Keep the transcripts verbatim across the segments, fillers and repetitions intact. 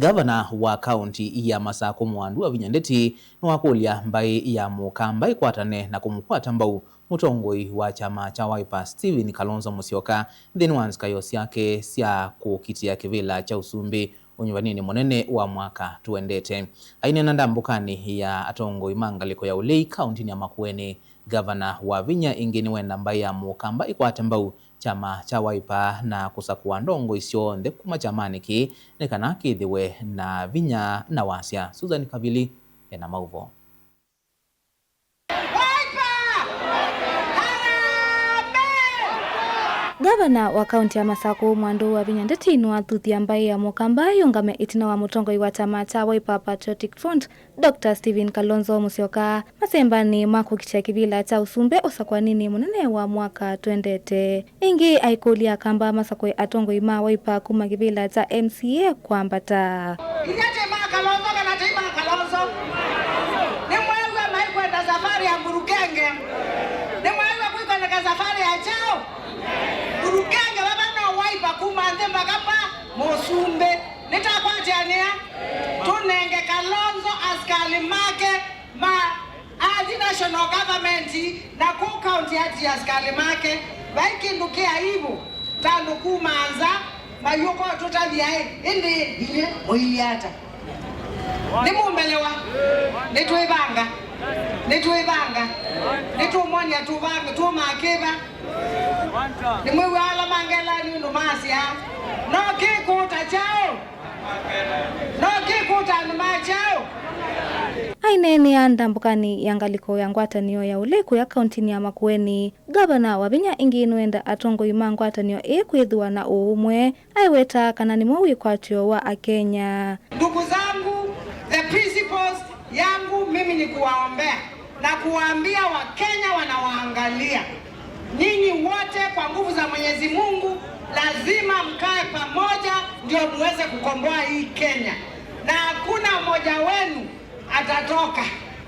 Ngavana wa kaunti ya Masakũ Mwandu Wavinya Ndeti nĩwakũlya mbaĩ ya Mũkamba ĩkwatane na kũmũkwata mbau mũtongoi wa kyama kya Wiper Stephen Kalonzo Musyoka nthĩnĩ wa nzikayo syake sya kũkitĩa kĩvĩla kya ũsumbĩ ũnyuvaninĩ mũnene wa mwaka tũendete. Aineena ndambũkanĩ ya atongoi ma ngalĩko ya ũlei kauntinĩ ya Makueni, Ngavana Wavinya ĩngĩ nĩwenda mbaĩ ya Mũkamba ĩkwate mbau kyama kya Wiper na kũsakũa ndongoi syonthe kuma kyamanĩ kĩĩ nĩ kana kĩthĩwe na vinya na wasya. Susan Kavili ena maũvoo. Ngavana wa kaunti ya Masakũ Mwandu Wavinya Ndeti nĩwathuthya mbaĩ ya Mũkamba yũngame ĩtina wa mũtongoi wa kyama kya Wiper Patriotic Front, Doctor Stephen Kalonzo Musyoka, masembanĩ ma kũkitĩa kĩvĩla kya ũsumbĩ ũsakũaninĩ mũnene wa mwaka tũendete. Ĩngĩ aikũlya Akamba masakũe atongoi ma Wiper kuma kĩvĩla kya M C A kwambata. Inyie ti ma Kalonzo kana ti ma Kalonzo? Nĩmweew'a maikwenda safari ya Mburukenge? Nĩmweew'a kwikwendeka safari ya kyaũ? Mburukenge vava no Wiper kuma nthĩ mpaka pa mũsumbĩ. Nĩtakwatĩanĩa, tũnenge Kalonzo asikali make ma athi national government na kũ county ati asikali make. Vai kĩndũ kĩ aibu ta andũ kuma nza mayũka ũtũtavya ĩ, ĩndĩ inyie mũilyĩ ata? Nĩmũmbelewa? Nĩtwĩvanga, nĩtwĩvanga, nĩtũmwony'a tũvanga, tũmakĩva. Nĩmwĩw'a ala mangelaa nĩ ũndũ masyaa, no kĩkũũta kyaũ? No kĩkũũta andũ ma kyaũ? Aineenea ndambũkanĩ ya ngalĩko ya ngwatanĩo ya ũlei kũya kauntinĩ ya Makueni, Ngavana Wavinya ĩngĩ nũenda atongoi ma ngwatanĩo ĩĩ kwĩthĩwa na ũũmwe, aiweta kana nĩmo wĩkwatyo wa Akenya. Ndugu zangu, the principles yangu mimi ni kuwaombea na kuwaambia Wakenya wanawaangalia. Nyinyi wote kwa nguvu za Mwenyezi Mungu lazima mkae pamoja ndio muweze kukomboa hii Kenya. Na hakuna mmoja wenu atatoka.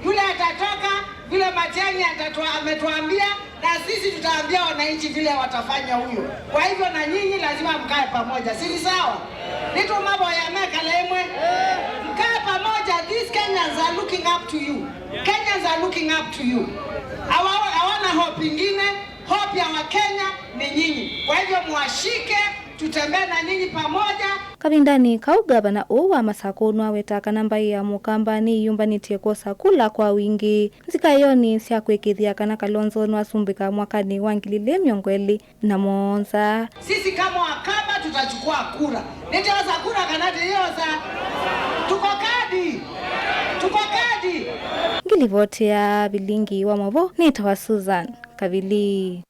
Yule atatoka, vile Matiang'i atatua-, ametuambia, na sisi tutaambia wananchi vile watafanya huyo. Kwa hivyo na nyinyi lazima mkae pamoja. Si ni sawa? Nĩtũmavoya mekale ĩmwe. Mkae pamoja. These Kenyans are looking up to you. Kenyans are looking up to you. Hawa-, hawana hope ingine. Hope ya Wakenya ni nyinyi. Kwa hivyo mwashike, tutembee na nyinyi pamoja. Kavindanĩ kau, ngavana ũũ wa Masakũ nĩwaweta kana mbaĩ ya Mũkamba nĩyĩyũmbanĩtye kwosa kula kwa wingĩ nzikaĩonĩ sya kũĩkĩĩthya kana Kalonzo nĩwasumbĩka mwakanĩ wa ngili ilĩ mĩongo ĩlĩ na mũonza. Sisi kama Wakamba tutachukua kura. Nĩtyosa kura kana tĩyosa? Tuko kadi. Tuko kadi. Ngilivoti ya vilingi wa mavo nĩtawa Susan Kavili.